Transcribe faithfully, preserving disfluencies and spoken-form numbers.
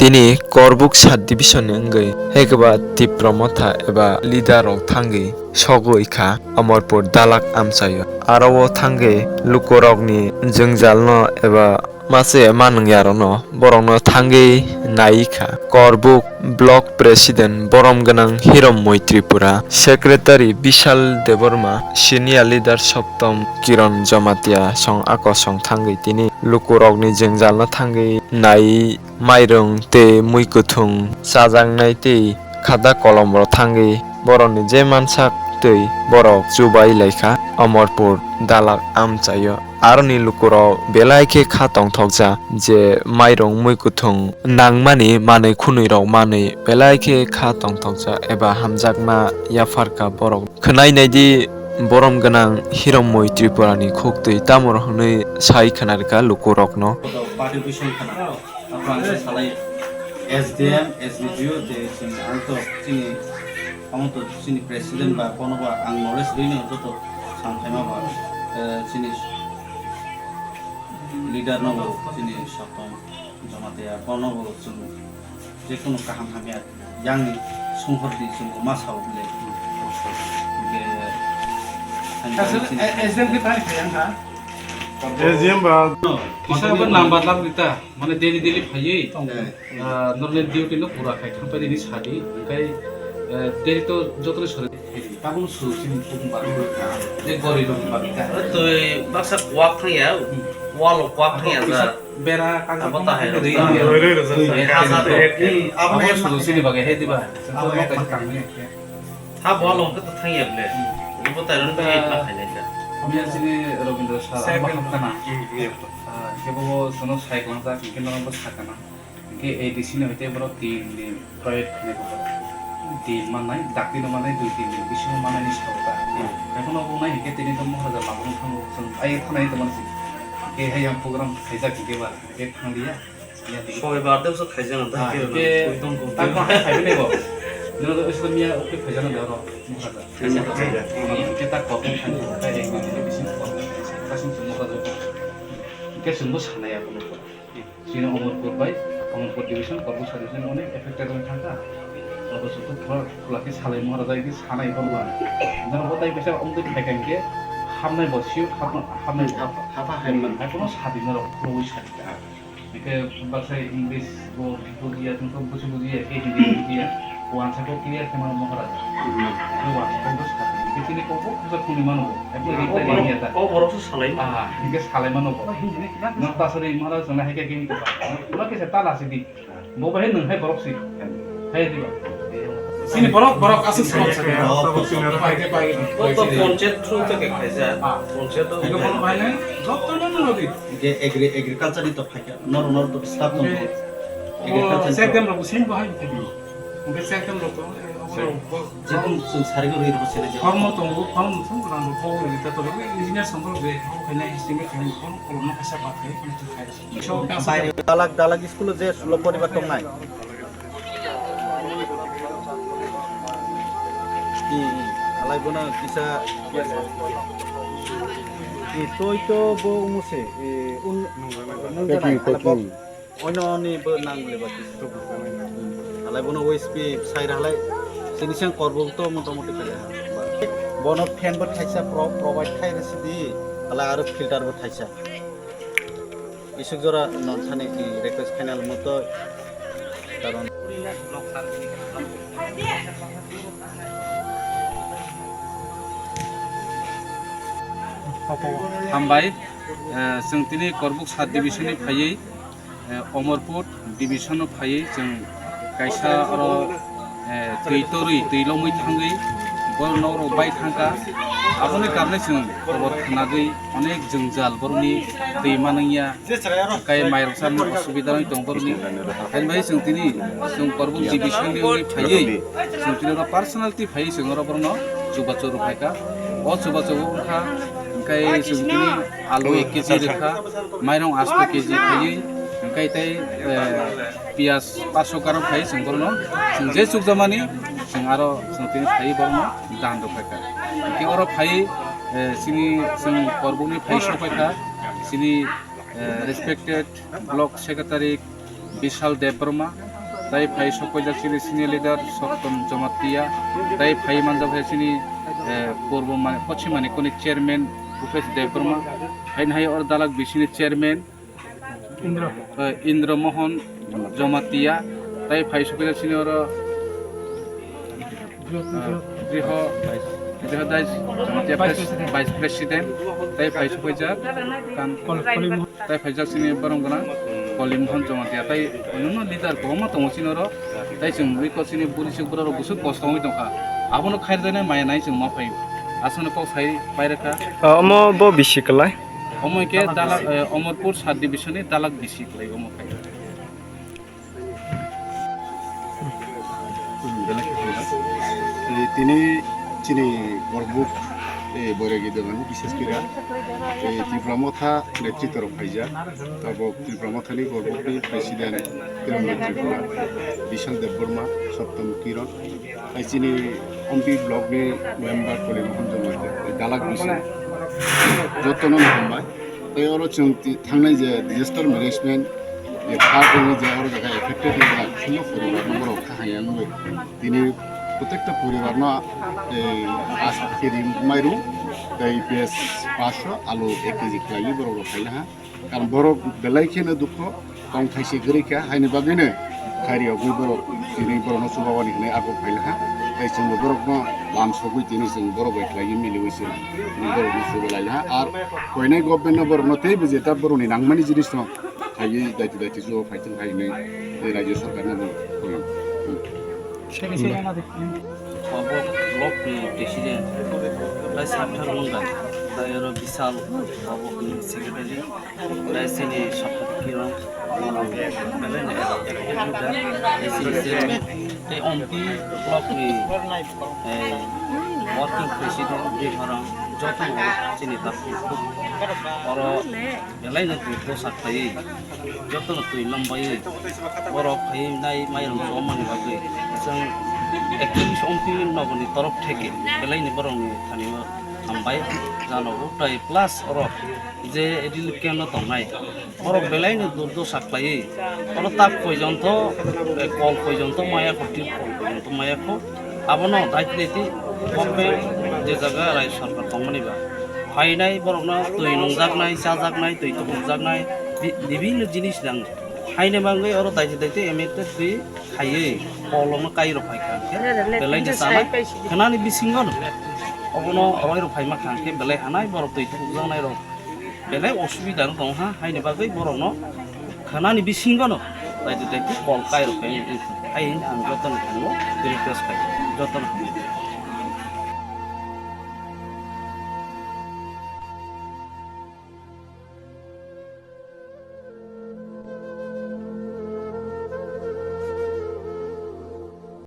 Tini Korbuk sub division ni wngwi hekba Tipra Motha eba leader rok thangwi sogwi kha Amarpur dalak amchaio. Aro o thangwi lukurokni jwngjalno eba mase manwngya rokno borokno thangwi nai kha. Korbuk Block President borom gwnang Hirom Moi Tripura, Secretary Bishal Debbarma, Senior Leader Soptom Kiron Jamatia song ako song thangwi tini lukurokni jwngjalno thangwi nai mairung tei mui kwthwng chajaknai tei khata kolom rok thangwi borokni je mansak twi borok chubai laikha Amarpur dalak amchaio. Aroni lukurok belai khe kha tongthokjak je mairung mui kwthwng nangmani manwi khwnwi rok manwi belai khe kha tongthokjak eba hamjakma yapharkha borok. Khwnai naidi borom gwnang Hirom Moi Tripura ni khuk twi tamo hwnwi sai khwnarkha lukurokno. Party bising khna. Aphang sa salai S D M, S D P O, tei chini ang to chini, ang to chini president ba kono ba ang knowledge rwino joto samthaima ba, eh, chini leader no bo chini Soptom Jamatia kono bo chwng jekono kaham hamya yang ni songkhor di chwng ma sao bile. Be, Asal, eh, S D M ke tadi yang ha? S D M ba. Kisa ba number lak dita. Mane daily daily phaiwi, ah, normal duty no pura khai thang pai ni sadi, hingkai, eh, daily to joto ni sori. Tabuk suru sini pun baru. Je gori dong baru. Twi baksa kuak thang ya, wall kuak thang ya. Bera kagak abo tahai rok. Abo suru sini bagai he diba. Abo no kaisa tang ni. Ha bo long to thang ya ble. Bo tai ron ta khai nai ka. Miya sini Rabindra sir abo hakana. Ah, kebo sono sai klang ta, kino bo sakana. Hingke A D C ni hoite borok tin din private ni borok. Din mannai, dakti no mannai, dui tin din bisingo mannai ni sao ta. Hmm. Ekhono bo nai hingke tini to Maharaja labung thango, chwng ai thanai to mansi. Hingke hai yang program khaijak hingke ba, hingke thang liya. Sobai birthday bwswk khaijak ang, ah, hingke tang tang hai phaibai bo. Nino to isla miya oke khaijak ang oro Maharaja. Khaijak, khaijak. Hingke ta kok thang, ta ek din bisingo kok thang, ta sing chwng Maharaja. Hingke chwngbo sanai abono. Chini Amarpur bai, Amarpur division, Korbuk sub division onek affected wng thangkha. Abo sutu khula, khula khe salai Maharaja idi sanai borba. Jana bo tai kaisa omtwi phaikha hinkhe hamnai bo sure, hapna, hamnai bo. Hap-, hapha hai man. Hai kono sadi norok khulogwi sadi kha. Hinkhe baksa English bo bujiya, tungkha buji bujiya, khe Hindi bujiya. Wansa khe clear khe mano Maharaja. Hmm. Khe wansa khe bo sadi. Hinkhe chini kok bo khungsa khungni mano bo. Ekla reply rwya ta. Kok borok se salai. Ah, hinkhe salai mano bo. Nang tasari Maharaja chwngna hai khe gini kok. Nang kisa tala sidi. Bo bahai nwng hai borok si. Hai diba. Sini borok, borok aswk sini. Oh, sini. Pai khe pai. O to panchayat through theke khaijak. Ah. Panchayat o. Ego bono bahai nwng joto no no di. Ge agri-, agriculture ni to phaikha. Nor, nor to staff tong. Agriculture. Second rok sini bahai theke. Hingke second rok to, eh, oborok bo, jekon chwng sari rok rwi rw sini je. Form tongo, form thung rang rok bo rwi ta to, engineer song rok je, obo khaina estimate khaina, form kolom no kaisa ba khai, khai khai. So, kaisa. Dalak, Dalak school o je sulo poribar tongnai. Hmm, hmm. Alai bono kisa. Hmm, toi to bo umu se, eh, un, nung jana, packing, alai bo. Packing. Oino ni bo nang le ba kisa. Halai bono O S P sai halai. Sini sang Korbuk to mota moti kale. Bono fan bo thaisa pro-, provide khai rw sidi. Halai aro filter bo thaisa. Isuk jora non thani, i, request khainal moto. Karon. Hambai, eh, chwng tini Korbuk sub division ni phaiwi, eh, Amarpur division o phaiwi chwng kaisa oro, eh, twi torwi, twi lomwi thangwi borok nok rok bai thangkha. Aboni karne chwng khobor khnagwi onek jwngjal borokni twi manwngya, kai mairok charwkna osubida wngwi tong borokni. Haini bai chwng tini chwng Korbuk division ni wngwi phaiwi chwng tini oro personal twi phaiwi chwng oro borokno chubachu rw phaikha. O chubachu wngkha, hwnkhe chwng tini alu ek kg rwkha. Mairung asto kg phaiwi, hwnkhe tei, eh, piyaj paso karam phai chwng borokno, chwng je chukjamani, chwng aro chwng tini phaiwi borokno dan rw phaikha. Hwnkhe oro phai, eh, chini chwng Korbukni phai sok phaikha, chini, eh, respected block secretary Bishal Debbarma, Tai phai sokpaijak chini senior leader Soktom Jamatia, tai phai manjak hai chini, eh, Purbo Mani-, Poschim Manikoni chairman Bhupesh Debbarma, haino hai oro dalak bisini chairman Indra. Eh, Indra Mohan Jamatia, tai phai sokpaijak chini oro, eh, Griho, Griho Dais Jamatia Vice pres-, President. Vice President, tai phai sokpaijak kan. Kol-, Koli Mohan. Tai phaijak chini borok gwnang Koli Mohan Jamatia, tai onono leader kwbangma tongo chini oro, tai chwng ui kok chini bwrwi chwk borok rok bwswk kosto wngwi tongkha, abono khairjaknai maya nai chwng ma phaio, aswkno kok sai pairwkha. Ah, omo bo bisi kwlai? Omo khe Dalak, eh, Omorpur sub division ni Dalak bisi kwlai omo khai. Eh, tini chini Borbuk, eh, Boiragi dogan, bises kira, eh, Tipra Motha netrito rok phaijak. Tabok Tipra Motha ni Borbuk ni president Tirungo Tripura, Bishal Debbarma, Sottom Kiron, hai chini Ompi block ni member Koli Mohan Jamatia, eh, Dalak Bisi, jotono no hambai. Tei oro chwng ti-, thangnai je disaster management, je kha tongwi je oro jaga affected wngya, kheno poribar no borok kha hamya wngwi. Tini protekta poribar no, eh, as kiri mairum, tei piyaj paanch sho, alu ek kg khlaiwi borok rok khaina ha. Karon borok belai kheno dukho, tongthai se kwrwi kha, haini bagwino khairiyogwi borok tini borokno chubawani hwnwi abo phaila ha. Tei chwngbo borokno lam sogwi tini chwng borok bai khlaiwi miliwi se borokno chubalai ha. Ar koinai government no borokno teibo jeta borokni nangmani jinisno khaiwi daiti daiti chuba phaithwng hai hwnwi tei rajya sarkarno bo khulum. Obo block ni president, tai Sakthar Munga, tai oro Bisal, obo ni secretary. Tei chini Sottom Kiron, belai no active leader, tei chini chairman, tei Ompi block ni, eh, working president, Biharang, joto no chini dakhuk. Oro belai no twi bwsa khlaiwi, joto no twi lambaiwi, borok phaiwi nai mairung chomani bagwi. Chwng actually Ompi nogoni torof theke belai ni borok ni thani o hambai janogo, tai plus oro je relief camp no tongnai, borok belai no durdosa khlaiwi, oro tak poijonto, eh, kol poijonto maya kho, tip kol poijonto maya kho, abono daiti daiti government je jaga rai sarkar tongmani ba phainai borokno twi nungjaknai, chajaknai, twi tukhukjaknai, bi-, bibhinno jinis nango. Haini bagwi oro daiti daiti M L A twi khaiwi kolokno kairok phai kha hwnkhe belai no chanai khanani bisingo no obono roirok phaima kha hwnkhe belai hanai borok twi tukhukjaknai rok. Belai osubida no tong ha, haini bagwi borokno khanani bisingo no daiti daiti kol kairok phai wngkha. Hai hwnwi ang jotono thani o request khai, jotono hambai.